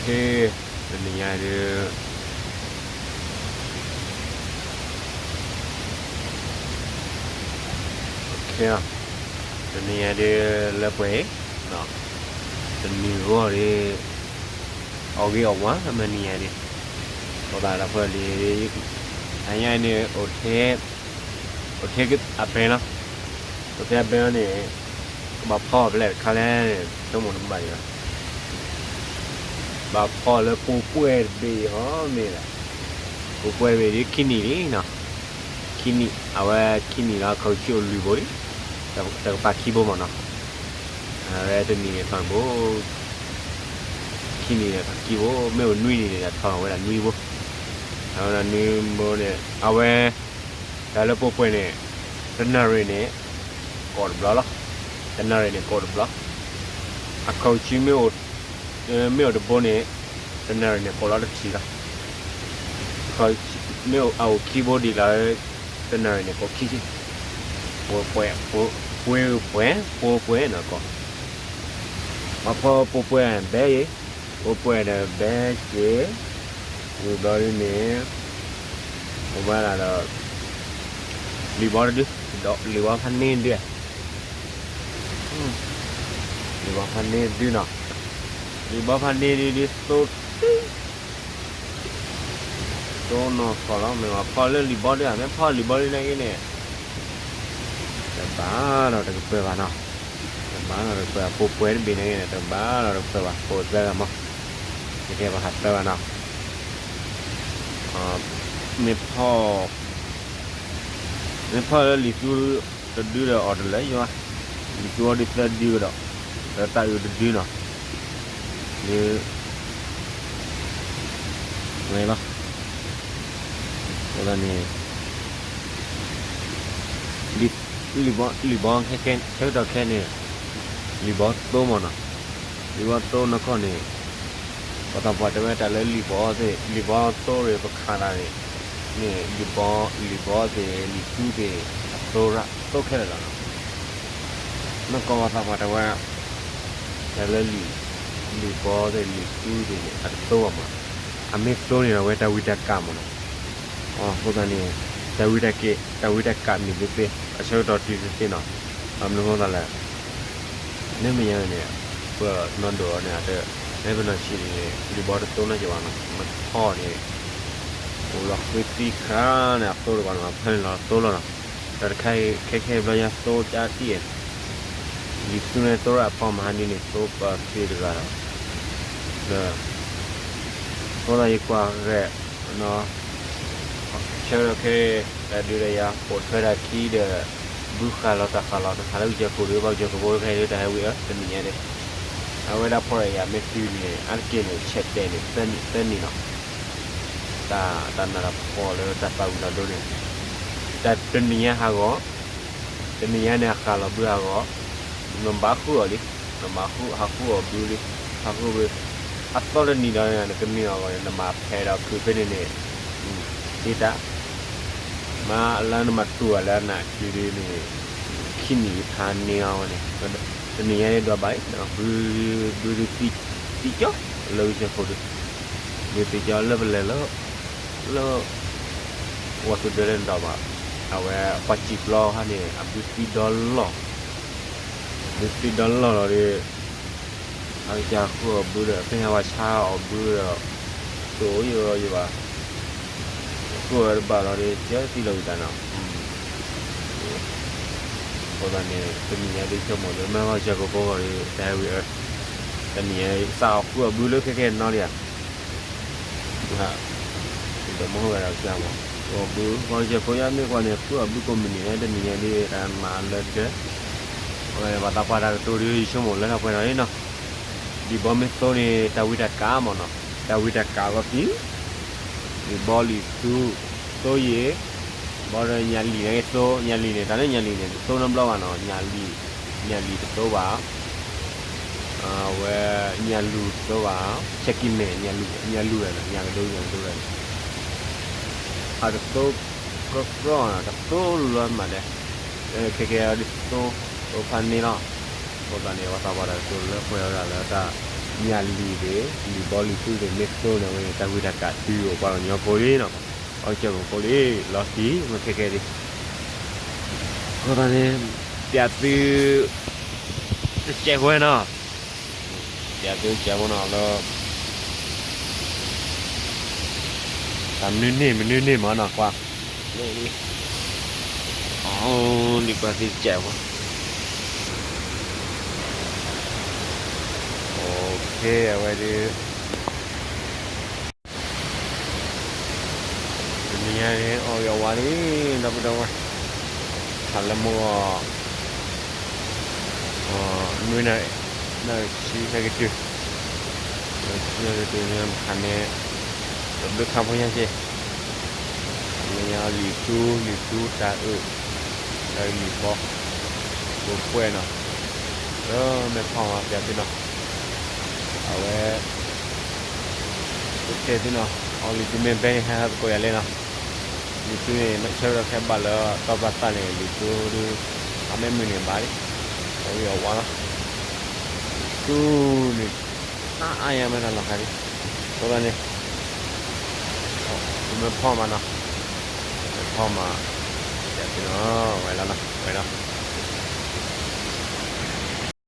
တနံၤညါဒုး တနံၤညါဒုးလၢပှဲၤအံၤ တနံၤဂီၢ်ဒုး အီၣ်ဂ့ၤအီၣ်ဝါ မ့ၢ်နံၤညါဒုး အိၣ်သးဒီးဖၢလံၤ အညါန့ၣ် အိၣ်ထဲအဘဲလီၤ, အိၣ်ထဲအဘဲလီၤန့ၣ် ကဘၣ်ဖီအီၣ်ဖဲလဲၣ်တခါလဲၣ်န့ၣ် ဆိကမိၣ်တဘၣ်ဒံးဘၣ်, ဘၣ်ဖီလၢပူၤပှဲၤတဘ့ၣ်အံၤဟီမ့ၢ်လဲၣ်, ပူၤပှဲၤတဘ့ၣ်ဒ်ခံနံၣ်လံနီၤ, ခံနံၣ် အဝဲခံနံၣ်လီၤ ခီဆံအိၣ်လွံၢ်ဘိလံ, တကပၤခံဘိမ့ၢ်နီၤ, အဝဲတနံၣ်န့ၣ်ထီၣ်တဘိ ခံနံၣ်န့ၣ်ထီၣ်ခံဘိ မ့ၢ်အိၣ်နွံနံၣ်န့ၣ် ထီၣ်ဝဲဒၣ်နွံဘိ, အဝဲဒၣ်နွံဘိန့ၣ် အဝဲ တၢ်လၢပူၤပှဲၤန့ၣ် တနၣ်ရံၣ်န့ၣ် ကိးတဘျီလီၤ, တနၣ်ရံၣ်န့ၣ်ကိးတဘျီ, အခီၣ်ဆူ မ့ၢ်အိၣ်တဘိန့ၣ် တနၣ်ရံၣ်န့ၣ်ကိးလီၤတထံၣ်လီၤ, မ့ၢ်အအိၣ်ခံဘိဒံးလီၤ, တနၣ်ရံၣ်န့ၣ်ကိးခံဆံ, ပှဲၤ ပှဲၤ ပှဲၤ ပှဲၤနီၤကိး, ပှၤဖီပူၤပှဲၤဘဲအံၤ, ပူၤပှဲၤဒီးဘဲက့ၤ, ဝံၤဘျီဒ်န့ၣ် အိၣ်ဘၣ်ဒၣ်ဒီး လံာ်ဘီတဒု, ဒီးလံာ်ဘီဖးန့ၢ်ဒု, လံာ်ဘီဖးန့ၢ်ဒုနီၤ, လံာ်ဘီဖးန့ၢ်ဒုဒ်သိး သိးနီၢ်ကီၢ်လီၤ, မ့ၢ်ဝဲဖီလၢလံာ်ဘီဒုဧါ, မ့ၢ်ဖီလံာ်ဘီဒုနာ်က့န့ၣ် တဘၣ်လီၤတကပၢၤဘၣ်နီၤ, တဘၣ်လီၤတကပၢၤဘၣ်, ပူၤပှဲၤတဘ့ၣ်နာ်က့န့ၣ် တဘၣ်လီၤတကပၢၤဘၣ်, ပအိၣ်သၢဂၤမး, ကဲကဲပှၤဟးသၢဂၤနီၤ, မ့ၢ်ဖီ မ့ၢ်ဖီလၢလံာ်သူတဒုဒီးအီၤတလၢယွၤ, လံာ်သူအီၤဒုးသၢဒုကဒီး, ဒီးတၢ်အုးတဒုနီၤ, ဒုး ဝဲလီၤ, အဃိသတးန့ၣ် လံာ်ဘီ လံာ်ဘီခဲခဲ ဆၢကတီၢ်ခဲန့ၣ် လံာ်ဘီသိမ့ၢ်နီၤ, လံာ်ဘီသိနီၢ်ကီၢ်န့ၣ် ပှၤသးပှၢ်တဲဝဲတၢ်လၢလံာ်ဘီသ့ၣ် လံာ်ဘီသိရ့ၣ်ပခးတၢ်န့ၣ် န့ၣ် လံာ်ဘီ လံာ်ဘီသ့ၣ် လံာ်သူသ့ၣ် အသိရၣ် သိခဲလၢာ်လီၤနီၤ, နီၢ်ကီၢ်ပှၤသးပှၢ်တဲဝဲ တၢ်လၢလံာ် လံာ်ဘီသ့ၣ် လံာ်သူသ့ၣ်န့ၣ် အတသိဘၣ်မး, အမ့ၢ်သိန့ၣ်ဒီးအဝဲတၢ်ဝံတၢ်ကးမ့ၢ်နီၤ, အဃိသတးန့ၣ် တၢ်ဝံတၢ်ကး တၢ်ဝံတၢ်ကးမ့ၢ်သ့သ့ အဆၢကတီၢ်တုၤသ့သ့နီၤ, ဘၣ်မနုၤဃိသတးလဲၣ် လၢမဲာ်ညါန့ၣ် ပနီၢ်ဒိၣ်အီၤန့ၣ် အတ လၢပနီၢ်ဆံးန့ၣ် လံာ်ဘီတသိနီတစဲးဘၣ်နီၤ, မ့ၢ်ဖီန့ၣ် အိၣ်လီၤဃ့သံဃာ်န့ၣ် အသိတဂၤနီၤ, ဖဲန့ၣ်လီၤသိလီၤနီၤ, တၢ်တခါအံၤ ခဲခဲဘျီညါသိကၠါတံၢ် လံာ်သူန့ၣ် သိရၣ်အဖီမဟါဒ်န့ၣ် သိပသ့တဂၤဒီး လၢ အဃိသတးယကွၢ်ဂဲၤ ဆၢကတီၢ်ခဲ တၢ်ဒုးတၢ်ယၤ ပိာ်ထွဲတၢ်ခံဒီး ဘုဃာ်လီၤတၢ်ဃာ်လီၤတၢ်ဃာ်လၢ ကစၢၢ်ခိၣ်ဒီး ဘၣ်ကစၢၢ်ခိၣ်ဖိတခါအံၤဒုး တၢ်ဟဲဝံၤအၢ တနံၤညါဒဲး အဝဲဒၣ်ဖီၣ်တၢ်ယၤမ့ၢ်တုၤန့ၣ် အါတက့ၢ်န့ၣ် ဆဲးတဲာ်န့ၣ် သၢနံၣ်န့ၣ်လီၤ. တၢ် တၢ်နးတၢ်ဖှီၣ်လၢတၢ်သးဝံၣ်လီၤဒိန့ၣ် တၢ်တနံၤညါဟးဂီၤ တနံၤညါန့ၣ် အဃာ်လီၤဘုဟးဂီၤ နဘၣ်ဃုအီၤလံ နဘၣ်ဃု ဟးဃုအီၤဘုလံ ဟးဃုဘု အသီတနံၤဒီး နကန့ၢ်အီၤဂီၤန့ၣ် နမၤဖဲးဒီးခုးဖဲန့ၣ်န့ၣ် ဒ့တၢ် မ့ၢ်လၢနမၤတူၢ်အီၤလၢအနးက့ၤဒ်န့ၣ် ခံနံၣ်ဖးန့ၢ်အီၤဝဲန့ၣ် တနံၤညါဒ်ဒွးဘၣ်အံၤ ဘု ဘုဒုးသံကၠီ လၢကစၢၢ်ခိၣ်ဒုး ဘုသံကၠီလၢပလဲၤလၢ လၢ ဝဲသူၣ်ဒၢလၢနဒီးဘၣ် အဝဲပှၤစံာ်ပျီဟါန့ၣ် အဘုသံဒီလီၢ် ဘုသံဒီလီၢ်လီၤဒီး အကစၢ်ဃုအီၤဘုဒီး သ့ၣ်ညါဝဲဆါအီၤဘုဒီး တအိၣ်ယိယိဘၣ် ဃုအီၤတဘၣ်လီၤဒီး ကၢသံလီၤဝံၤတၢ်နီၤ အဃိသတးန့ၣ် တနံၤညါဒ်ဆိကမိၣ်လၢ မ့ၢ်ဘၣ်ကစၢၢ်ခိၣ်ဖိဂီၢ်ဒီး တၢ်ဟဲဝံၤအၢ တနံၤညါ စးအီၤဃုအီၤဘုလၢခဲခဲနီၤလံဧါ ဘု ဘၣ်ကစၢၢ်ဖိ ဘၣ်ကစၢၢ်ဖိယါမ့ၢ်ကွၢ်န့ၣ် ဃုအီၤဘုကိးမုၢ်နံၤ တနံၤညါဒ်တၢ်မၤလၢဒၢ ပှၤသးပှၢ်တၢ်ကတိၤဒ်ယဆိကမိၣ်လၢထီၣ်ပှဲၤထီၣ်လံနီၤ လံာ်ဘီမ့ၢ်သိန့ၣ် တၢ်ဝံတၢ်ကးမ့ၢ်နီၤ တၢ်ဝံတၢ်ကးအဂီၢ်သံ လံာ်ဘီလံာ်သူ သိယံာ် ဘီဒီးညၣ်လံာ်န့ၣ်သိ ညၣ်လံာ်န့ၣ် တၢ်လၢညၣ်လံာ်န့ၣ် တသိနီတဘျီဘၣ်နီၤ ညၣ်လံာ် ညၣ်လံာ်တသိဘၣ် အဝဲ ညၣ်လူၤတသိဘၣ် ဆဲးကံၣ်မဲာ် ညၣ်လူၤ ညၣ်လူၤဝဲနီၤ ညၣ်ကဒိ ညၣ်ကဒိဝဲန့ၣ် အတသိ ကြီကြီ တသိလီၤမးလဲၣ် ခဲကဲဒ်သိ သိဖးန့ၢ်လီၤ အဃိသတးန့ၣ် ပှၤသးပှၢ်တၢ်ကတိၤလၢပှဲၤဝဲဒၣ်လၢတၢ် မ့ၢ်အလံာ်သ့ၣ် လံာ်ဘီလံာ်သူသ့ၣ် မ့ၢ်သိန့ၣ် အဝဲန့ၣ် တၢ်ဝံတၢ်ကးတုၤအိၣ်ပှၤကညီဖိလံနီၤ, အီၣ်ကၢၢ်ပူၤဖိလံ လီၤတံၢ် မ့ၢ်ခဲကဲဒ် အဃိသတးန့ၣ် ပျးသု တစဲးဖိနီၤ, ပျးသုတစဲးဖိနီၤလၢ တၢ်မနုၤန့ၢ်မနုၤန့ၢ်မးနီၤ ကွၢ် လံာ်ကွၢ်သုတစဲးဖိ အဝဲဒၣ် တနံၤညါန့ၣ် အီၣ်ဂ့ၤအဝါလံ ဒီပုၢ်ဒီဝဲၢ်, ဟးလၢမုၢ်ဂီၤ နွံနၣ်ရံၣ် နၣ်ရံၣ်ဆံဟဲက့ၤတုၤ, နၣ်ရံၣ်ဆံဟဲက့ၤတုၤန့ၣ် မဟါန့ၣ် တဘျုးခါဖိညါက့ၤ, လၢညါလံာ်သူ လံာ်သူတၢ်အုး လၢလံာ်ဘီ ပှဲၤပှဲၤနီၤ, လၢမဲာ်ဖီၣ်မးပျးသုနီၤ, အဝဲ တဲသုနီၤ, အီၣ်လံာ်သူမ့ၢ်ဘဲန့ၣ် ဟဲဟဲသကိးယၤလဲၣ်နီၤ, လံာ်သူန့ၣ် ဆၢကတီၢ်ခဲဘၣ်လၢတီပျၢ်သၣ်န့ၣ် လံာ်သူဒုး အမ့ၢ်မုာ်န့ၣ်ဘၣ်လံ, အီၣ်ဂ့ၤအဝါလီၤ, လံာ်သူန့ၣ် အါအါညါမ့ၢ်တၢ်လီၤခါလံ, အဃိသတးန့ၣ် ပမဲာ်ဖီၣ်မးနီၤ, မဲာ်ဖီၣ်မး ပျးသုနီၤ, ဝဲလီၤနီၤ ဝဲလီၤ